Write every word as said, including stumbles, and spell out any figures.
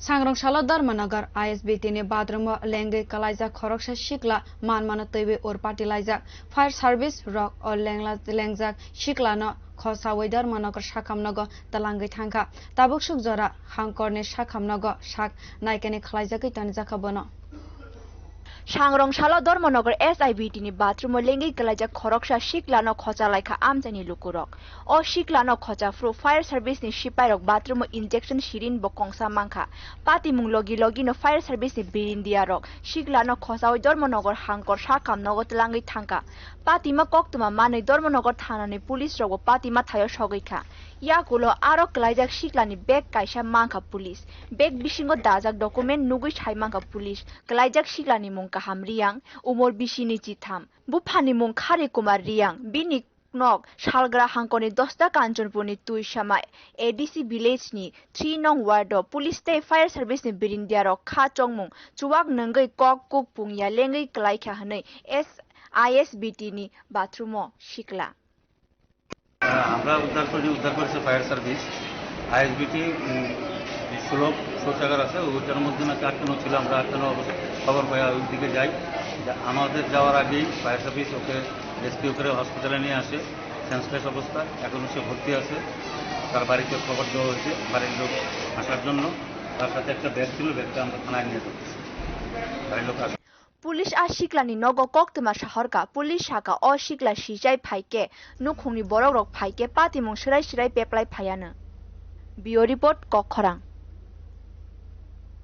Sangrong salo Dharmanagar I S B T ni bathroom o lengwi kwlaijak khoroksa sikla manmano twiwi ur pati laijak. Fire service rok o lengla-, lengjak siklano khosawi Dharmanagar sakhamnogo twlangwi thangkha. Tabuk suk jora hangkorni sakhamnogo sak naikani khwlaijagwi tonjakha bono. Sangrong salo Dharmanagar S I B T ni bathroom o lengwi kwlaijak khoroksa siklano khocha laikha amchaini lukurok. O siklano khocha phuru fire service ni sipairok bathroom o injection syringe bo kongsa mankha. Patimung logi logi no fire service ni birindia rok siklano khochawi Dharmanagar hangkor sakhamnogo twlangwi thangkha. Patima koktwma manwi Dharmanagar thana ni police rok bo patima thaio sogwi kha. Yakulo aro kwlaijak siklani bag kaisa mankha police. Bag bisingo dajak document nugwi sai mankha police. Kwlaijak siklani mung kaham Riyang, umor bisini chitham. Buphani mung Khari Kumar Riyang, bini nok Salgra hangkoni Dosta Kanchanpurni Tuisama A D C village ni three nong ward o police tei fire service ni birindia rok kha chongmung chuwak nungwi kok kuk pungya lengwi kwlaikha hwnwi S I S B T ni bathroom o sikla. আমরা উদ্ধার করি, উদ্ধার করেছে fire service. ISBT, উম, সুলভ শৌচাগার আছে, ওইটার মধ্যে নাকি আটকানো ছিল। আমরা আটকানো অবস্থা খবর পাই, ওই দিকে যাই। যা-, আমাদের যাওয়ার আগেই ফায়ার সার্ভিস ওকে রেস্কিউ করে হসপিটালে নিয়ে আসে। সেন্সলেস অবস্থা, এখন সে ভর্তি আছে। তার বাড়িতে খবর দেওয়া হয়েছে, বাড়ির লোক আসার জন্য। তার সাথে একটা ব্যাগ ছিল, ব্যাগটা আমরা থানায় নিয়ে যাচ্ছি। বাড়ির লোক আসে। Police a siklani nogo koktwma sahorkha. Police sakha, o sikla sichai phaikhe nukhungni borokrok phaikhe patimung swrai swrai peplai phaiano. Bureau Report, Kokkhorang.